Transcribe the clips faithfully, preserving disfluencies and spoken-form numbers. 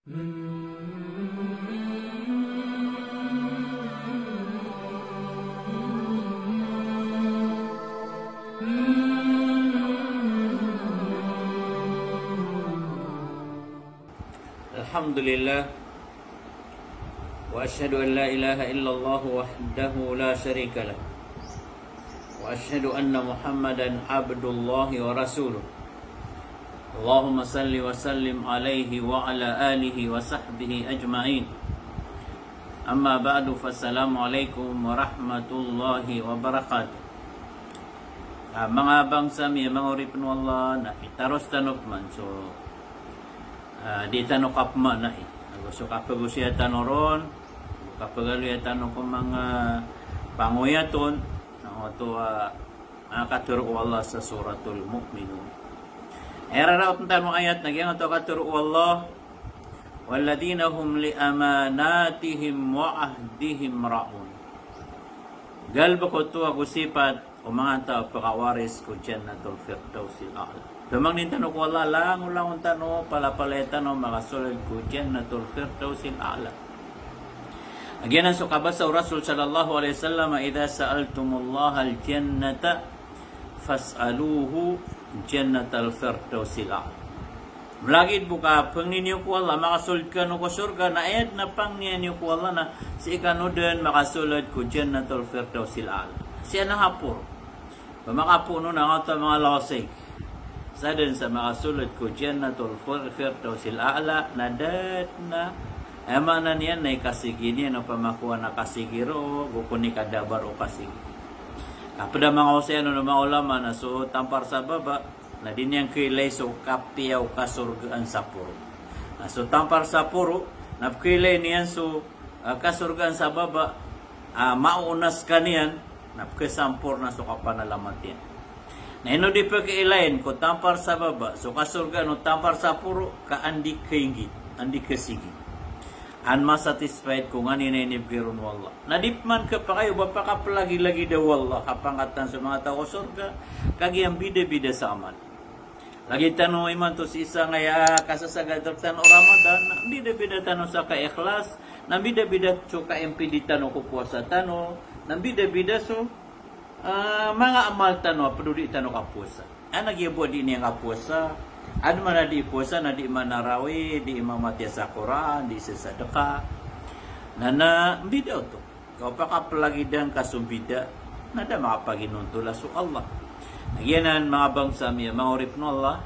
Alhamdulillah. Wa ashhadu an la ilaha illallah wahdahu la sharika lah. Wa ashhadu anna Muhammadan abdullahi wa rasuluh. Allahumma salli wa sallim alaihi wa ala alihi wa sahbihi ajma'in. Amma ba'du, fassalamu alaikum warahmatullahi wabarakatuh. Ah, manga bangsa mi, manga oripn o Allah, na itaros tano pman so, ah, di tano kapmaanai. Ago so kapagosaya tano ron, kapagaloya tano ko manga pangoyat on, na oto, ah, a katharo o Allah sa Suratul Mu'minun. Aya raraot tano a ayat na giyangkoto a katharo o Allah, "Walladhina hum li amanatihim wa ahdihim ra'un." Galbk oto ago sipat o manga taw a pkawaris ko Jannatul Firdausil A'la. Pamangnin tano ko Allah, langolangon tano, palapalaya tano makasold ko Jannatul Firdausil A'la. Giyanan so kabasa o Rasul sallallahu alaihi wasallam, "Idha sa'altumullahal jannata fas'aluhu jannatal firdausil a'la." Lagid bo ka pangni niyo ko Allah makasold kano ko sorga, na aya dn a pangni niyo ko Allah na sii kano dn makasold ko Jannatul Firdausil A'la. Sii anan a poro. Ba makapoon on angkoto a manga lawasig. Sadn sa makasold ko Jannatul Fir-, Firdausil A'la, na da dn a, aya maana niyan na ikasigi niyan o pamakowan a kasigi roo, go kon ikadabar o kasigi. Kapd a manga osayan o manga ulama na so tampar sa baba, na di niyan kailay so kapiya o kasorgaan sa poro. Na so tampar sa poro, na pkailay niyan so, ah, kasorgaan sa baba, ah, maona skaniyan, na pkasamporna so kapanalamat iyan. Na ino di pkailayn ko tampar sa baba so kasorgaan o tampar sa poro, ka an di kainggi, an di kasigi. An masatisfied ko nganin a inibgay ron o Allah. Na di pman khapakay o ba pakaplagilagida o Allah a pangkatan so manga taw ko sorga, kagiya mbidabida sa amal. Lagid tano imanto sii sangkaya kasasagad rktano o Ramadan, na mbidabida tano sa kaikhlas, na mbidabida so kaimpidi tano ko powasa tano, na mbidabida so, ah, manga amal tano a pd o di tano kapowasa. Ana giya bo a di niyan kapowasa, adn man a di powasa, na di manarawi, di mamatiya sa Qur'an, di sasadka. Na, na mbida oto. Ka o pakaplagida ngka so mbida, na da makapaginontola so Allah. Na giyanan, manga bangsa mi, manga oripn o Allah,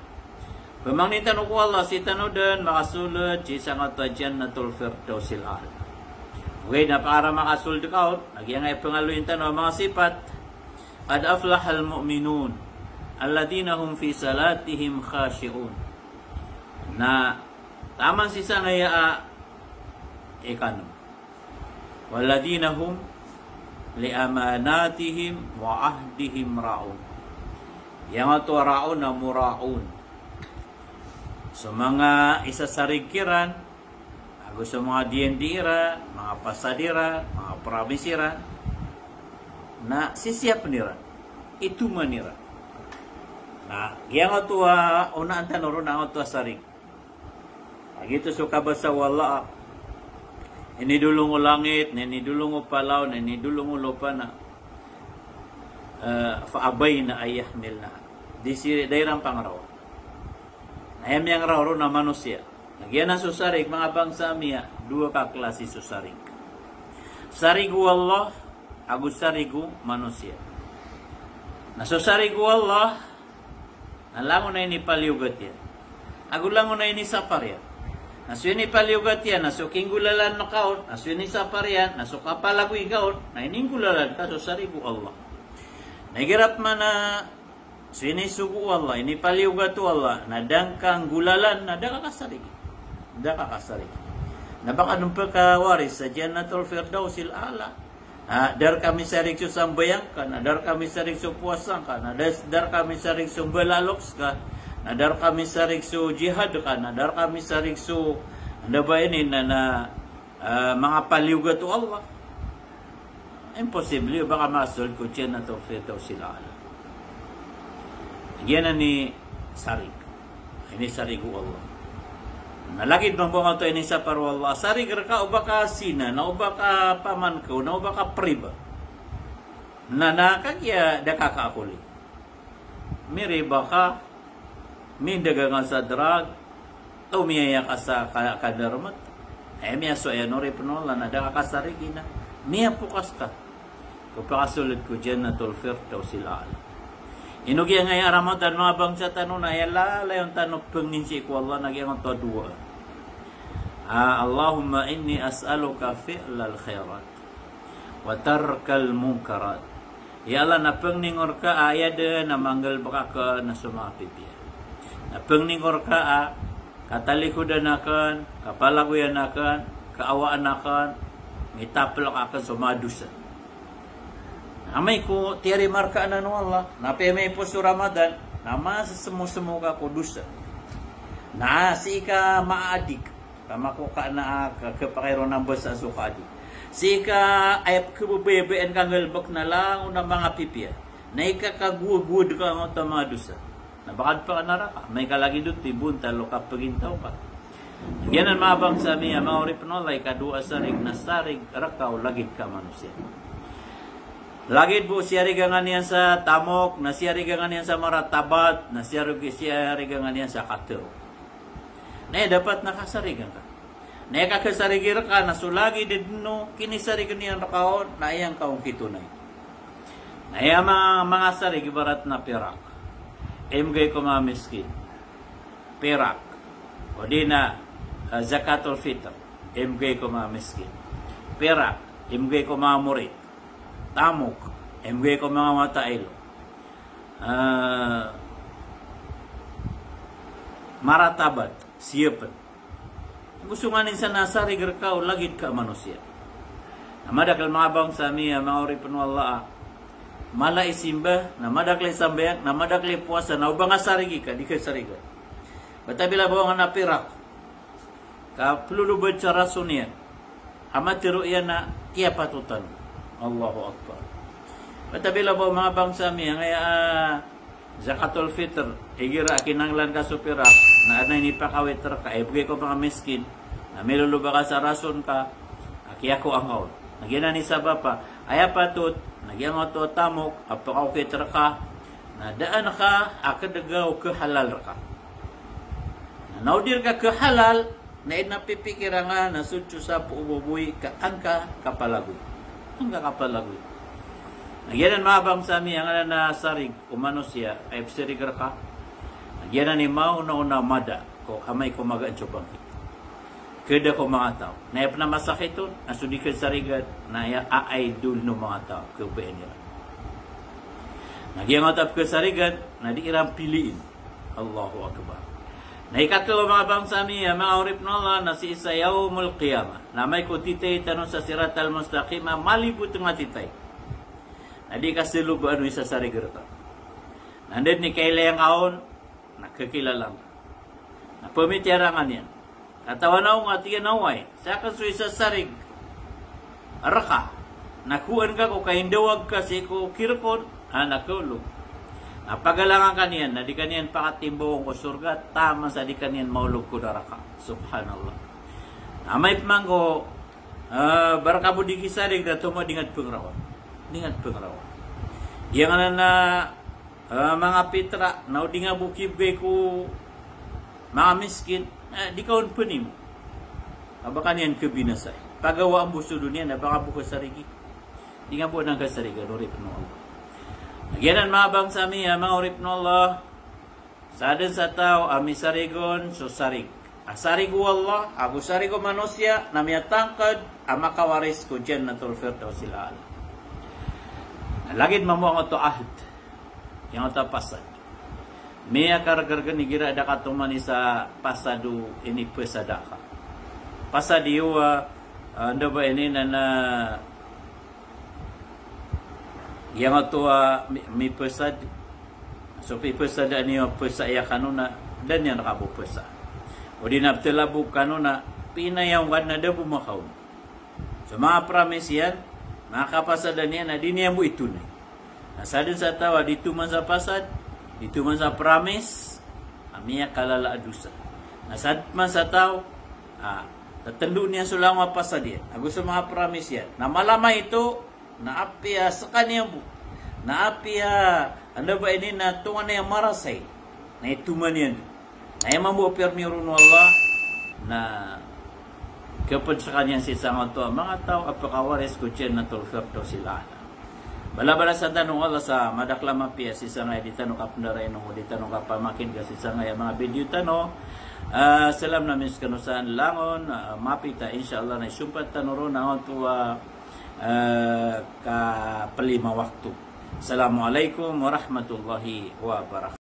pamangnin tano ko Allah sii tano dn makasold sii sangkoto a Jannatul Firdausil A'la. Ogaid na para makasold ka on, na giyangkai a pangaloyin tano a manga sipat. Qad aflahal mu'minun alladhina hum fi salatihim khashi'un. Na taman sii sangkaya a ikanem. Walladhina hum li amanatihim wa ahdihim ra'un. Giyangkoto a ra'un na mura'un. So manga isasarig kiran, ago so manga diyandi iran, manga pasad iran, manga promise iran, na sisiyapn iran, itoman iran. Na giyangkoto a onaan tano ron na giyangkoto a sarig. Lagid oto so kabasa o Allah, inidolong o langit, na inidolong o palaw, na inidolong o lopa na, eh, fa abayna an yahmilnaha. Di si, da iran pangraw. Na aya miyangraw ron na manosiya. Na giyanan so sarig, manga bangsa mi, dowa ka klasi so sarig. Sarig o Allah, ago sarig o manosiya. Na so sarig o Allah, na langon a inipaliyogat iyan, ago langon a inisapar iyan. Na so inipaliyogat iyan na so kinggolalan ka on, na so inisapar iyan na so kapalagoy ka on, na ininggolalan ka so sarig o Allah. Na igira pman a so inisogo o Allah, inipaliyogat o Allah, na da ngka nggolalan, na da ka kasarig. Da ka kasarig. Na ba ka dn pkawaris sa Jannatul Firdausil A'la. Ah, da rka misarig so sambayang ka, na da rka misarig so powasa ka, na da, da rka misarig so mbala a loks ka, na da rka misarig so jihad ka, na da rka misarig so, anda ba ini, na, na, ah, manga paliyogat o Allah. Imposible o ba ka masold ko Jannatul Firdausil A'la. Giyanan i sarig. Inisarig o Allah. Na lagid mambo angkoto inisapar o Allah a sarig rka o ba ka sina, na o ba ka pamankaw, na o ba ka priba. Na, na kagiya da ka kaakoli. Miriba ka, mindagang ka sa drug, o miyaya ka sa ka-, kadarmat. Aya miyasowa iyan, oripn o Allah, na da ka kasarigi na miyapokas ka ko pakasold ko Jannatul Firdausil A'la. Ino giyangkaya Ramadan, manga bangsa tano, na aya lalayon tano pangnin sii ko Allah na giyangkoto a dowa. Ah, Allahumma inni as'aluka fi'lal khairat wa tarkal munkarat. Ya Allah, na pangnin ko rka a aya dn a manggalbk akn na so manga pipiya. Na pangnin ko rka a katalikodan akn, kapalagoyan akn, kaawaan akn, mitaplk akn so manga dosa. Na amay ko tiyarima rka anan o Allah, na apiya miyaipos so Ramadan, na masasmosmo ka ko dosa. Na sii ka maadik, ka mako ka na, ah, ka, kapakay ron a basa so kaadik. Sii ka aya pkhababayabaya ka nggalbk na langon a manga pipiya. Na ika kagowagowad ka angkoto a manga dosa. Na ba ka dn pakanaraka, amay ka lagid oto i bontal o kapagintaw ka. Giyanan manga bangsa mi a manga oripn o Allah, ikadowa a sarig na sarig rka o lagid ka manosiya. Lagid bo siyarigan ka niyan sa tamok, na siyarigan ka niyan sa maratabat, na siyarig-, siyarigan ka niyan sa katharo. Na aya dapat na kasarigan ka. Na aya kakasarigi rka na so lagid dn o kinisarigan iyan rka on, na aya ngka on kitonay. Na aya ma-, manga sarig ibarat na pirak, imbgay ko manga miskin. Pirak. O di na, ah, zakatul fitr, imbgay ko manga miskin. Pirak, imbgay ko manga morit. Tamok, imbgay ko manga matailo. Ah, maratabat, siyapn. Gosongan insan a sarig rka o lagid ka manosiya. Na madakl manga bangsa mi a manga oripn o Allah a mala i simba, na madakl i sambayang, na madakl i powasa, na o ba nga sarigi ka, di ka sarigan. Bata bila ba o nga na pirak, ka plolobad sa rason iyan a matharo iyan a kiyapatotan. Allahu Akbar. Bata bila ba o manga bangsa mi, angkaya, ah, zakatul fitr, igira a kinanglan ka so pirak, na adn a inipakawit rka, imbgay ko manga miskin, na miloloba ka sa rason ka, a kiyakowa angka on. Na giyanan i sabap a aya patot, na giyangkoto a tamok a pakaokit rka, na da angka a kdga o khahalal rka. Na, na o di rka khahalal, na aya dn a pipikiran ka na so dn so sapo o baboy ka angka kapalagoy. Angka kapalagoy. Na giyanan manga bangsa mi, angkanan a sarig o manosiya a ipsarig rka. Na giyanan i maonaona a mada ko amay ko magaan so bangkit. Khada ko manga taw. Na aya pn a masakit on, na so di khasarigan, na aya a idol o manga taw, khabayaan iran. Na giyangkoto a pkhasarigan, na di iran piliin. Allahu Akbar. Na ikatlo manga bangsa mi a manga oripn o Allah, na sii sa yawmul qiyamah. Na amay ko titay tano sa siratal mustaqim a malibotng a titay. Na di ka saloba o isasarig rka. Na anda dn i kailay angka on, na khakilala ngka. Na pamitiyara ngka niyan. Katawan ako nga, tig iyan a oway, sakn so isasarig rka. Na kowaan ka ko kaindawag ka sii ko kirk on, a na kaolog. Na pagalangan ka niyan, na di ka niyan pakatimbawon ko sorga, taman sa di ka niyan maolog ko naraka. Subhanallah. Na amay pman ko, ah, ba rka bo di kisarig, na tomo di nga dn pngrawan. Di nga dn pngrawan. Giyangkanan a Ah, manga pitra, na o di nga bo kibgay ko manga miskin, eh, di ka on pnimo. Ka ba ka niyan khabinasai. Pagawaan bo so doniya na ba ka bo khasarigi. Di nga bo anan khasarigan, oripn o Allah. Giyanan manga bangsa mi a manga oripn o Allah. Sadn sa taw a misarig on so sarig a sarig o Allah, ago sarig o manosiya, na miyatangkd a makawaris ko Jannatul Firdausil A'la. Na lagid mambo angkoto a ahd, giyangkoto a pasad. Miyakargrgn igira da katomani sa pasad o inipasad ka. Pasad iyo, ah, ah, anda ba ini na, na Giyangkoto a mi-, mipasad, so pipasadaan iyo a pasa iyan kano na da niyan rka bo pasa. O di na pthalabok kano na pinayaw ngka na da bo makaon. So manga promise iyan, manga kapasadan iyan na di niyan bo itonay. Na sadn sa taw a di toman sa pasad, di toman sa promise, a miyakalala a dosa. Na sadn man sa taw a tatndoon iyan so langon a pasad iyan ago so manga promise iyan, na mala maito, na apiya skaniyan bo, na apiya anda ba ini na tonganay a marasay, na itoman iyan. Na aya mambo a pirmi ron o Allah na khapd skaniyan sii sangkoto a manga taw a pkawaris ko Jannatul Firdausil A'la. Balabalasan tano o Allah sa madakl a mapiya sii sangkaya di tano kapndarainon, di tano kapamakin'ga sii sangkaya manga video tano. Ah, salam ami skano san langon, ah, mapita, insha Allah, na isompat tano ron angkoto a, ah, kaplima wakto. Assalamualaikum warahmatullahi wabarakatuh.